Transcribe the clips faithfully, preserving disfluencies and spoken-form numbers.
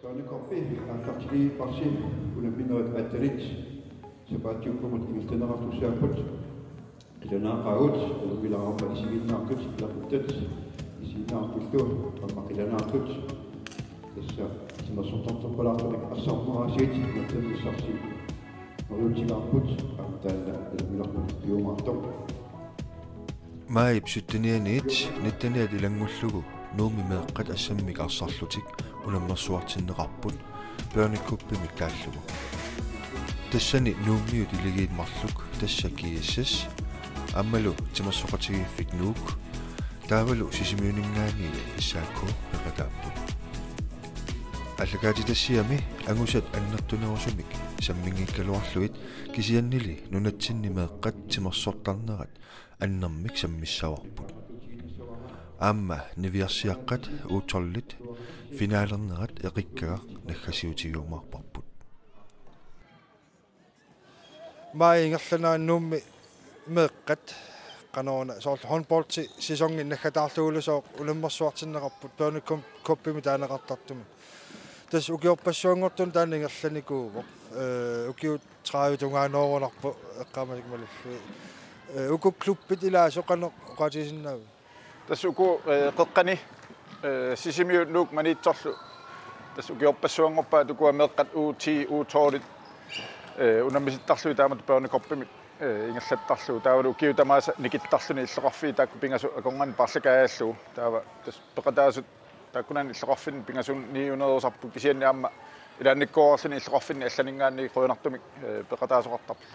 Børnecupi aallartiliipparsi unamminerit attenit sapaatip-akunnut ingerlanneqartussaapput. Qilanaaqaagut, umilaarpa isiginnaartut, ilaquttat isiginnaartullu aamma qilanaartut. Tassa timersortartorpalaartumik arsarneraasigit ingerlanneqartarsi neriuutigaarput, aamma taanna umilaarput piumaartoq. Maajip syttenianiit nitteniat ilanngullugu Nuummi meeqqat assammik arsarlutik unammersuartinneqarput børnecupimik taallugu. Tassani Nuummiut iligiit marluk, tassa G S S aammalu Timersoqatigiiffik Nuuk taavalu Sisimiuninngaanniit S A K peqataapput. Aallakaatitassiami angusat annertunerusumik samminngikkaluarlugit kisiannili nunatsinni meeqqat timersortarnerat annermik sammissavarput. Aamma niviarsiaqqat U tolvit finalernerat eqikkagaq naggasiutigiumaarparput. Maajip ingerlanerani Nuummi meeqqat qanoruna soorlu håndboldi sæsoni naggataarlugulusooq unammersuartinneqarput børnecupimik taaneqartartumik. Tassa ukiorpassuanngortuni taanna ingerlanikuuvoq. Ee, ukiut tredive tungaanoorunarpoq eqqaamatik malillugu. Ee, uku klubbit ilaasut qanoq oqaatigisinnaavit? Tassa uku, ee, qeqqani, ee, Sisimiut Nuuk Maniitsorlu. Tassa ukiorpassuanngorpaat ukua meeqqat U ti, U tolvit, ee, unammisittarlugit taamatut børnecupimik, ee, ingerlattarlugu. Taavalu ukiut tamaasa nikittarluni illoqarfiit taakku pingasut akornanni paarlakaajallugu. Taava tassa peqataasut taakkunani illoqarfinni pingasut niunerusarput, kisianni aamma ilaannikkoorluni illoqarfinni allaninngaanniit qujanartumik, ee, peqataasoqartarput.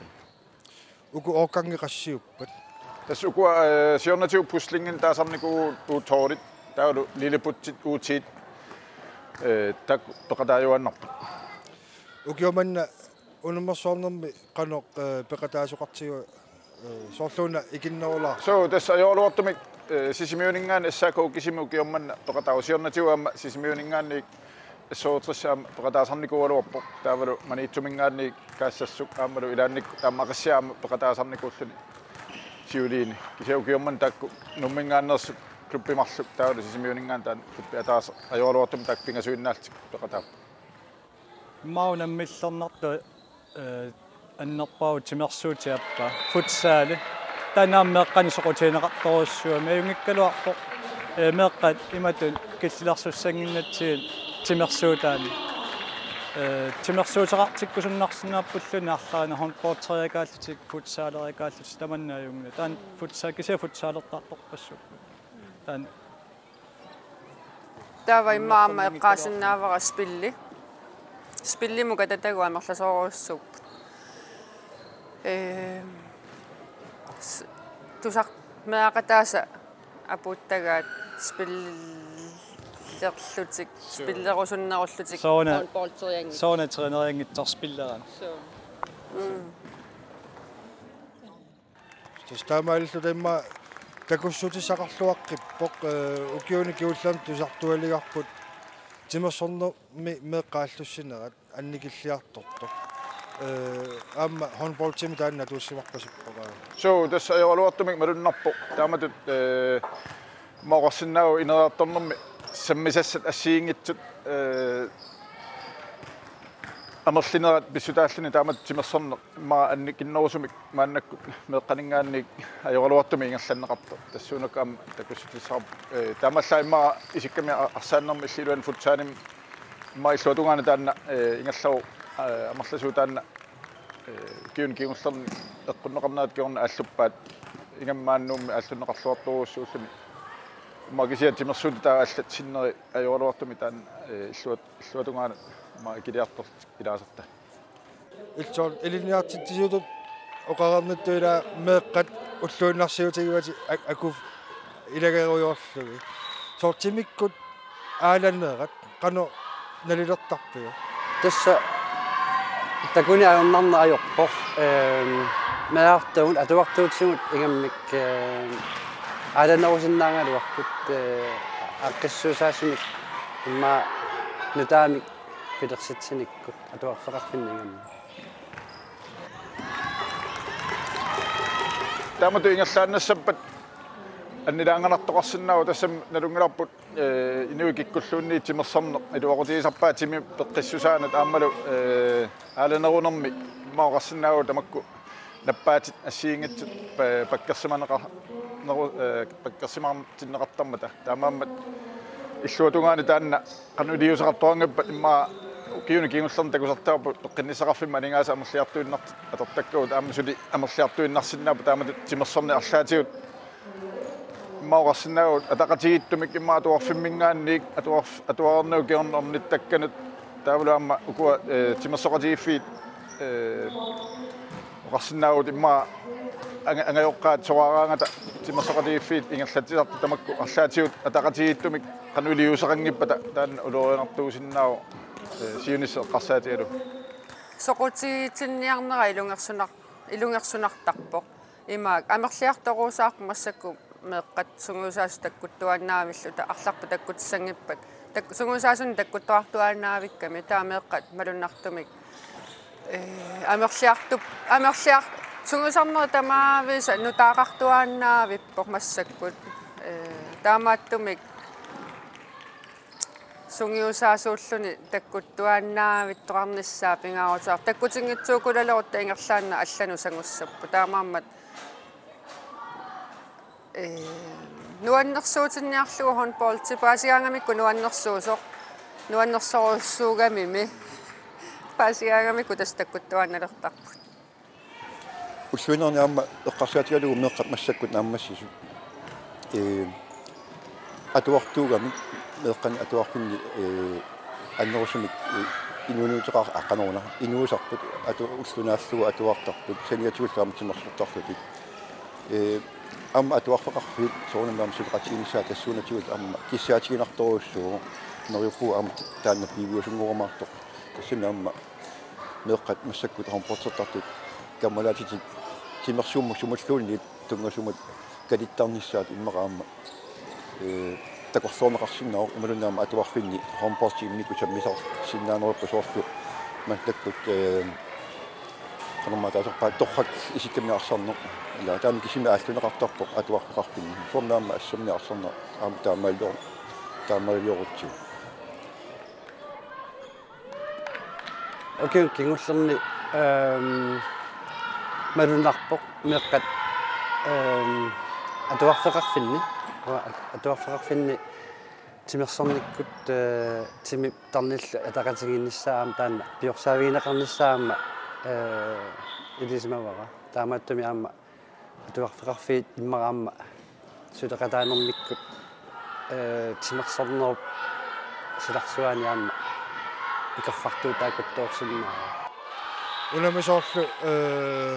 Uku årgangi qassiuppat? Tassa ukua, ee, siornatigut Puslingini taasarnikuuvugut U tolvit, taavalu Lilleputsit U tiit, ee, taakku peqataajuaannarput. Ukioq manna unammersuarnermi qanoq, ee, peqataasoqartigiva, ee, soorluuna ikinnerulaarpa? Suu, tassa ajoraluartumik, ee, Sisimiuninngaanniit S A K kisimik ukioq manna peqataavoq, siornatigut aamma Sisimiuninngaanniit S otteogtres aamma peqataasarnikuugaluarpoq, taavalu Maniitsuminngaanniit Kaassassuk aammalu ilaannikkut aamma Aqassiaq aamma peqataasarnikuulluni siuliini. Kisianni ukioq manna taakku Nuumminngaanneersut klubbit marluk taavalu Sisimiuninngaanniit taanna klubbit ataaseq ajoraluartumik taakku pingasuinnaallutik peqataapput. Immaqa unammillernartoq, ee, annerpaavoq timersuutit aappaa, futsali. Taanna aamma meeqqanik soqutigineqartorujussuugami, ajunngikkaluarpoq, ee, meeqqat imatut killilersussannginnatsigit timersuutaannik. Ee, timersuuteqartikkusunnarsinnaappulluunniit arlaannik, håndbolderiakaallutik, futsaleriakaallutik, tamanna ajunngilaq. Taanna futsal, kisianni futsalertartorpassuupput. Taanna Taava immaqa aamma eqqaasinnaavara spilli. Spillimut katatagut amerlasoorujussuupput. Ee, s-, tusar-, meeraqataasa apuuttagaat spillerlutik, suu, spillerusunnerullutik, sooruna, håndbolderianngitsut, sooruna trænerianngitsoq spillerami. Suu. Mm. Tassa taamaalilluta immaqa takussutissaqarluaqqippoq, ee, ukiuni kingullerni tusartualigarput timersornermi meeqqat aallussinerat annikilliartortoq. Ee, aamma håndboldimi taanna atuussimarpasippoq. Suu, tassa ajoraluartumik malunnarpoq. Taamatut, ee, immaqa oqarsinnaavoq ineriartornermi sammisassat assigiinngitsut, ee, amerlinerat pissutaalluni taamatut timersorneq immaqa annikinnerusumik maannakkut meeqqaninngaanniit ajoraluartumik ingerlanneqartoq. Tassuunakkut aamma takussutissaqarpoq. Ee, taamaallaat immaqa isikkami a-, arsaannermi illit iluani futsalimi immaqa illuatungaanut taanna, ee, ingerlavoq, ee, amerlasuut taanna, ee, ukiuni kingullerni eqqunneqarnerat kingorna aalluppaat, ingammik maani Nuummi aallunneqarluartorujussuulluni. Immaqa kisianni timersuutit taava allat sinneri ajoraluartumik taanna, ee, illuat-, illuatungaanut immaqa ikiliartorlutik ilaasartaat. Illit soorlu ilinniartitsisutut oqareernittut ilaa meeqqat ulluinnarsiutigivatit ak-, akuf ilagerujoorlugit. Soorlu timikkut aalanerat qanoq nalilertarpiuk? Tassa takuneq ajornarneq ajorpoq. Ehm, meerartuugut atuartuutigut ingammik, ehm, aalanerusinnaagaluarput, eh, aaqqissuussaasumik immaqa nutaamik pilersitsinikkut atuarfeqarfinni ingammik. Taamatut ingerlaannassappat annilaanganartoqarsinnaavoq, tassami nalunngilarput, ee, inuit kikkulluunniit timersorneq iluaqutigisarpaat timip peqqissusaanut aammalu, ee, aalanerunermi immaqa oqarsinnaavoq tamakku nappaatit assigiinngitsut pa-, pakkersimaneqa-, neru-, ee, pakkersimaartinneqartarmata. Taamaammat illuatungaani taanna qanoq iliuuseqartoqanngippat, immaqa ukiuni kingullerni takusartagarput peqqinnissaqarfimmut aningaasat amerliartuinnartut atortakkagut, aamma suli amerliartuinnarsinnaapput taamatut timersorneq arlaatigut immaqa oqarsinnaavoq ataqatigiittumik immaqa atuarfimminngaanniit atuarf-, atuarnerup kingorna ornittakkanut taavalu aamma ukua, ee, timersoqatigiiffiit, ee, oqarsinnaavagut immaqa anga-, angajoqqaat soraaraangata timersoqatigiiffiit ingerlatsisartut tamakku arlaatigut ataqatigiittumik qanoq iliuuseqanngippata taanna ulorianartuusinnaavoq, ee, siunissaq eqqarsaatigalugu. Soqutigitinniarnera ilungersunar-, ilungersunartarpoq. Imaak amerliartorusaarpoq massakkut meeqqat sungiusaasut takkuttuaannaavilluta, arlarput takkutissanngippat. Tak-, sungiusaasunik takkuttuartuaannaavikkami taava meeqqat malunnartumik, ee, amerliartup-, amerliar-, sungiusarnerit tamaaviisa nutaaqartuaannaavippoq massakkut. Ee, taamaattumik sungiusaasuulluni takkuttuaannaavittoqarnissaa pingaaruteqarpoq. Takkutinngitsuukkulalerutta ingerlaannaq allanut sangussapput. Taamaammat, ee, nuannersuutinniarlugu håndboldi paasigaangamikku nuannersuusoq. Nuannersorujussuugamimi paasigaangamikku tassa takkuttuaannalertarput. Ulluinnarni aamma eqqarsaatigalugu meeqqat massakkut naammassisut. Ee, atuartuugami meeqqani atuarfinni, ee, annerusumik, ee, inuuniuteqar-, aa, qanoruna, inuusarput, atu-, ulloq naallugu atuartarput, saniatigullu aamma timersortarlutik. Ee, aamma atuarfeqarfiit soorunami aamma suleqatiginissaat tassuunatigullu aamma kissaatiginartorujussuuvoq, neriuppugut aamma taanna piviusunngorumaartoq. Tassami aamma meeqqat massakkut håndboldertartut kammalaatitik timersuummut sumulluunniit tunngasumut kalittarnissaat immaqa aamma, ee, takorloorneqarsinnaavoq imaluunniit aamma atuarfinni håndboldi immikkut sammisarsinnaanerupput soorlu massakkut, ee, qanormaa taasarpaat torrak isikkamik arsarneq. Ila taanna kisimi aalluneqartarpoq atuarfeqarfinni. Soorlu aamma assammik arsarneq aamma taamaalior-, taamaaliorutsigu. Ukiuni kingullerni, ehm, malunnarpoq meeqqat, ehm, atuarfeqarfinni, ua-, atuarfeqarfinni timersornikkut, eh, timip tarnillu ataqatigiinnissaa aamma taanna piorsaavigineqarnissaa aamma, eh, ilisimavara. Taamaattumik aamma atuarfeqarfiit immaqa aamma suleqataanermikkut, ee, timersornerup silarsuaani aamma ikorfartuutaakuttoorsinnaavoq. Unami soorlu, ee,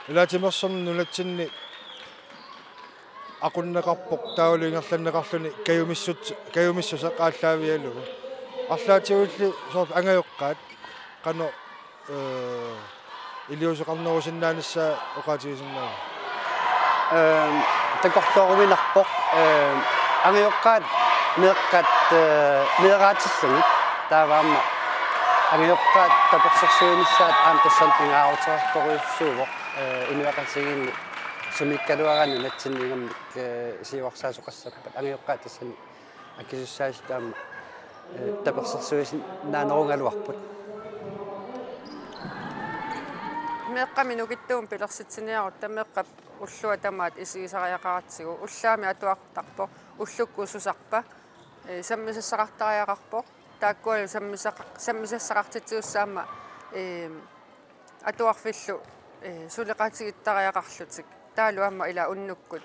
ila timersorneq nunatsinni aqunneqarpoq taavalu ingerlanneqarluni kajumissut-, kajumissuseq aallaavigalugu. Arlaatigulli soorlu angajoqqaat qanoq, ee, iliuuseqarnerusinnaanissaa oqaatigisinnaava? Ehm, takorlooruminarpoq, ehm, angajoqqaat meeqqat, ee, meeraatillugit taava aamma angajoqqaat tapersersuinissaat aamma tassani pingaaruteqartorujussuuvoq, ee, inuiaqatigiinni sumiikkaluaraanni nunatsinni ingammik, ee, siuarsaasoqassappat angajoqqaat tassani akisussaasut aamma, ee, tapersersuisinnaanerugaluarput. Meeqqamik nukittuumik pilersitsiniarutta meeqqap ullua tamaat isigisariaqaratsigu ullaami atuartarpoq, ullukkut susarpa, ee, sammisassaqartariaqarpoq, taakkualu sammisaq-, sammisassaqartitsisussat aamma, ee, atuarfillu, ee, suleqatigiittariaqarlutik. Taavalu aamma ila unnukkut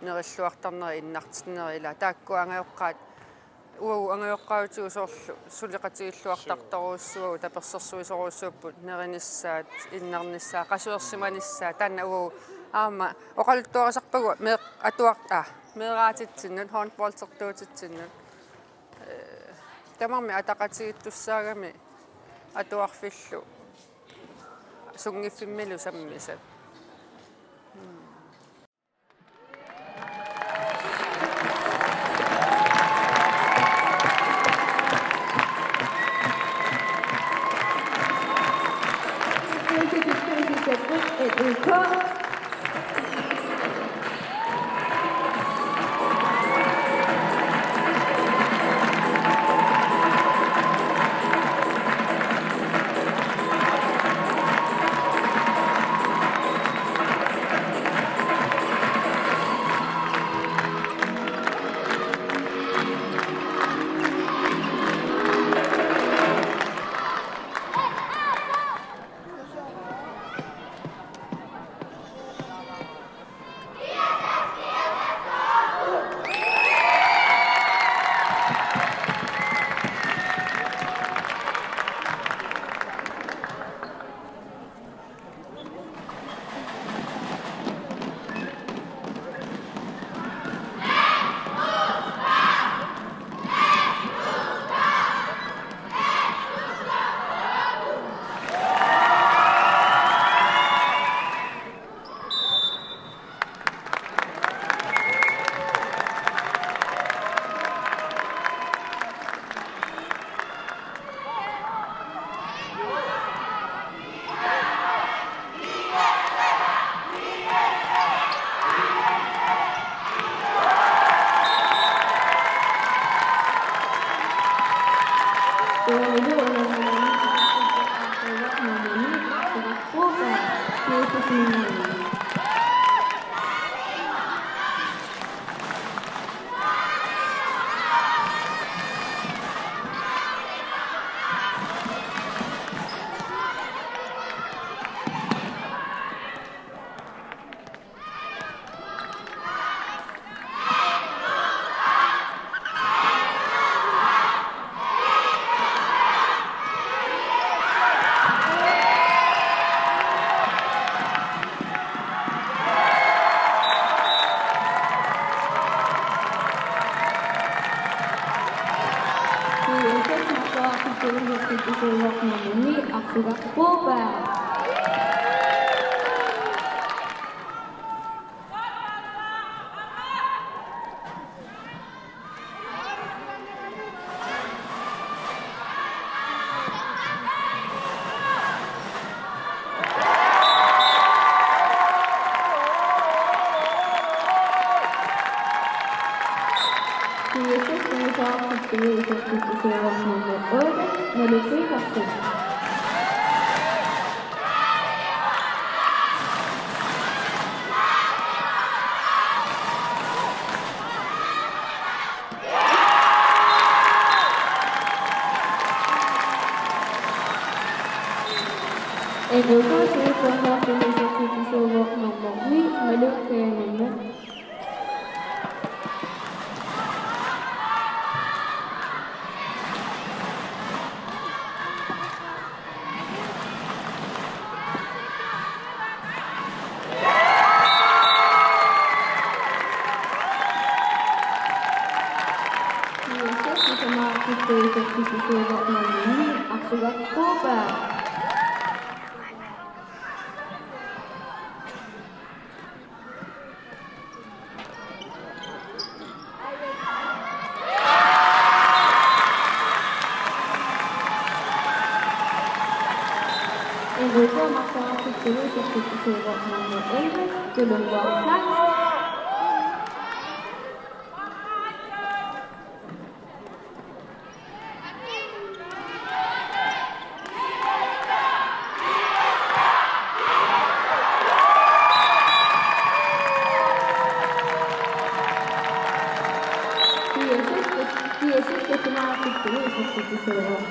nerilluartarneri innartinneri ila taakku angajoqqaat, uagut angajoqqaavutigut soorlu suleqatigiilluartartorujussuuvugut, tapersersuisorujussuupput nerinissaat, innarnissaat, qasuersimanissaat, taanna uagut aamma oqaluttuarisarpagut meeq-, atuart-, aa, meeraatitsinnut, håndboldertuutitsinnut. Ee, tamarmik ataqatigiittussaagami atuarfillu sunngiffimmilu sammisat. Nummer ni, Arsukaq Broberg. Nummer otte, Mette Petersen. Nummer ni, Malou Kajanummi.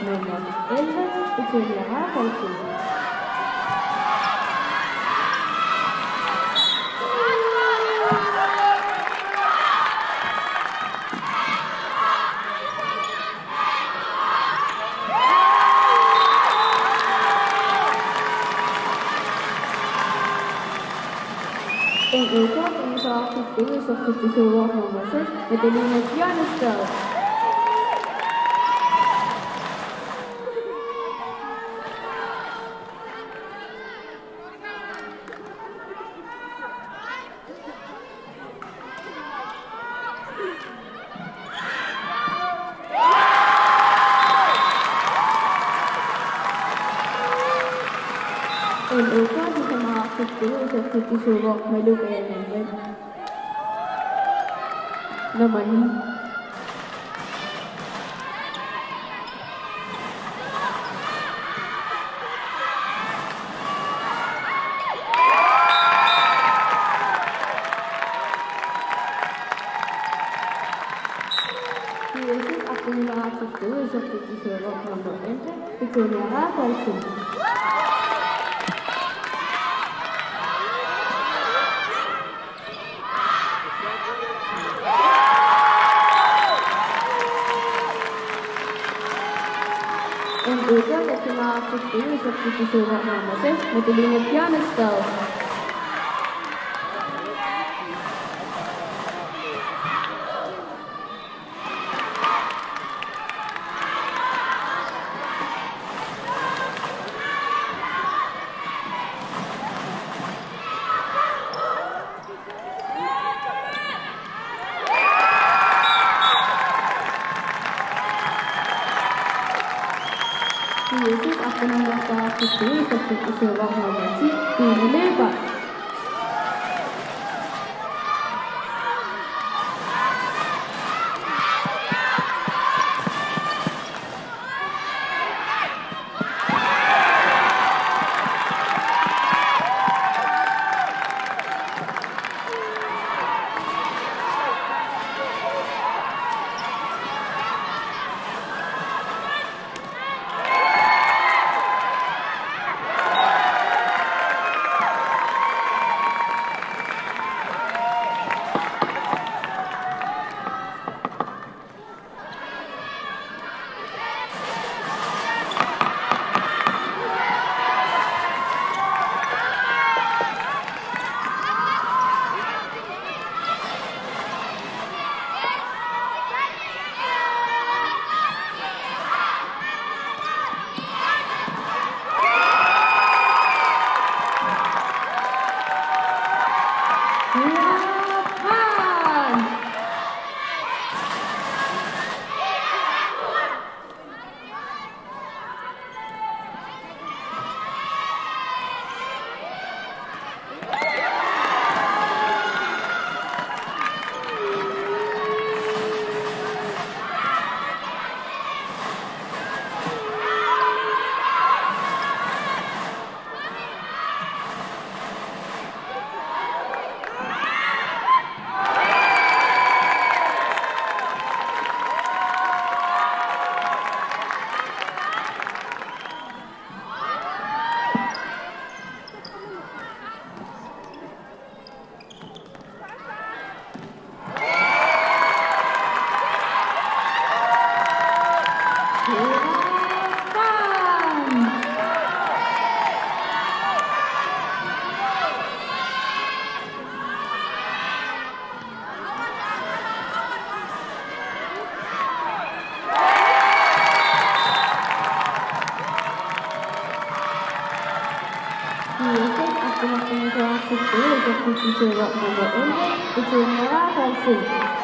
Nummer elleve, Petunia Rafaelsen. Nummer seks, Madeline Bjørnestad. Nummer otte, Malu Kajanummi. Nummer ni. Kiisalu aqqutissiuutissat nummer elleve, Petunia Rafaelsen. Nummer otte, Malu Kajanummi, nummer seks, Madeline Bjørnestad. Kiisalu aqqutissiuutissat nummer ti, Stine Løber. Nummer elleve, Bettina Rafaelsen.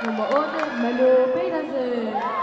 Nummer otte, Malou Petersen.